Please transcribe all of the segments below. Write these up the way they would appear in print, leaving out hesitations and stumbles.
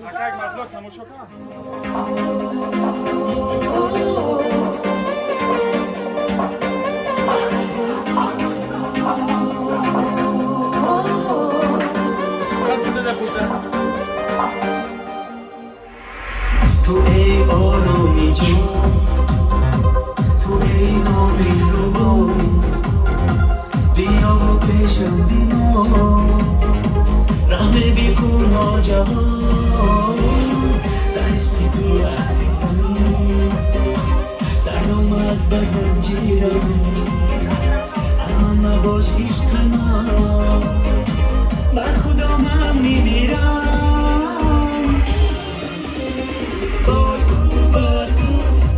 Ака, як маротиба тамошо кун. تو ای آرامی جان، تو ای نامهربان، بیا و پیشم بمان، رحم بکن ناجوان، در عشق تو اسیرم، در آمد به زنجیرم، از من مباش عشق من، بر خدا من میمیرم. با تو با تو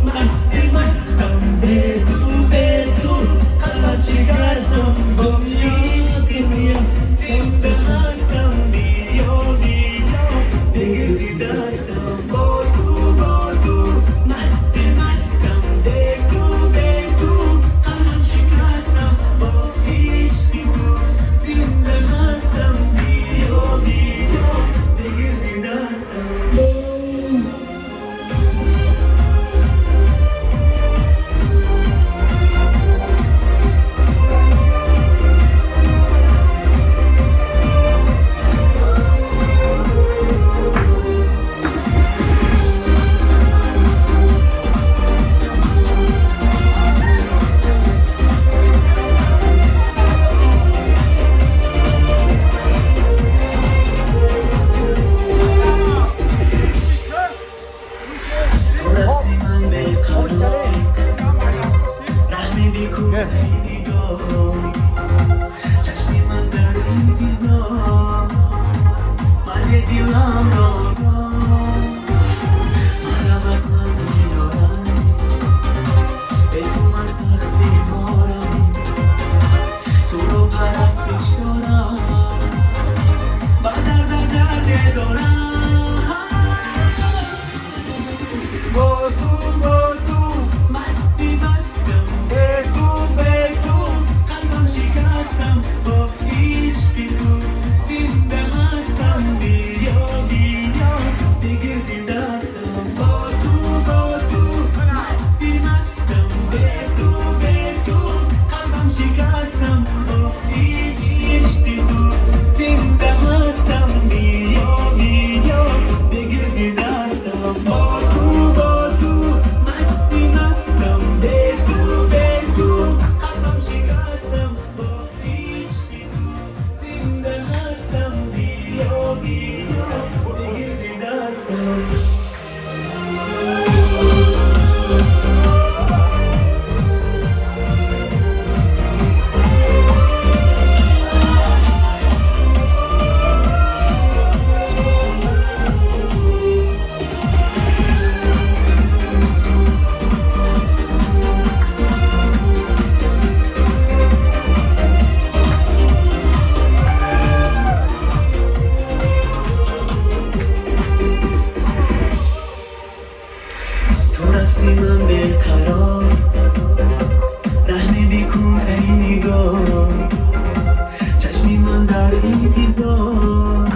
مست مستم، به تو به تو قلبم شکستم، با عشق تویم زنده هستم، بیا بیا بگیر زیر دستم. با تو با تو مست مستم، به تو به تو قلبم شکستم، با عشق تو زنده هستم، بیا بیا بگیر زیر دستم. تو رفتی من بیقرار، رحمی بکن ای نگاه، چشمی من در انتظار، من دلم رازار، مرم از من دیدارم، به تو من سخت بیمارم، تو رو پرستش دارم و درد درد دارم. با تو با تو مستی مستم، به تو به تو قلبم شکستم، با عشق تو زنده هستم، بیا بیا بگیر زیر دستم. با تو با تو مستی مستم، به تو به تو قلبم شکستم، با عشق تو زنده هستم، بیا بیا بگیر زیر دستم. با تو با تو مستی مستم، به تو به تو قلبم شکستم، با عشق تو زنده هستم، بیا بیا بگیر زیر دستم. تو رفتی من بیقرار، رحمی بکن ای نگاه، چشمی من در انتظار،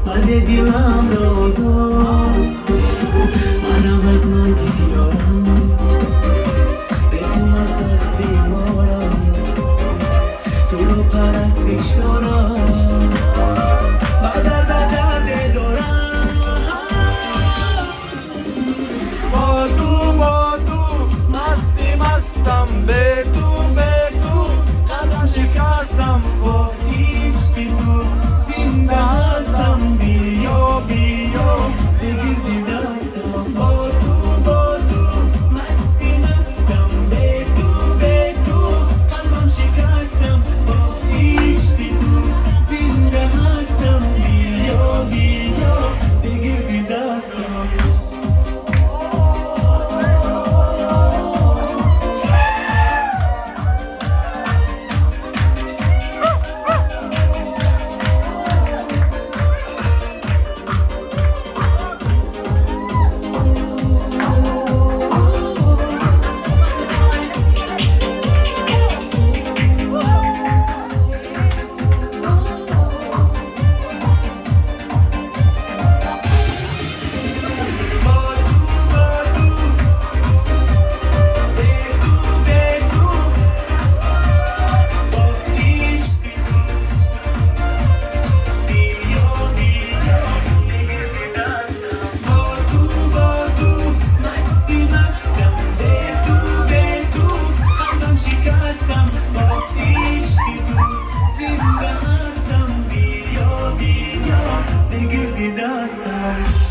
من دلم رازار، منم از من دیدارم، به تو من سخت بیمارم، تو رو پرستش دارم و درد درد دارم. با تو با تو مستی مستم، به تو به تو قلبم شکستم، با عشق تو زنده هستم، بیا بیا بگیر زیر دستم. با تو با تو مستی مستم، به تو به تو قلبم شکستم، با عشق تو زنده هستم. بگیر زی دستم.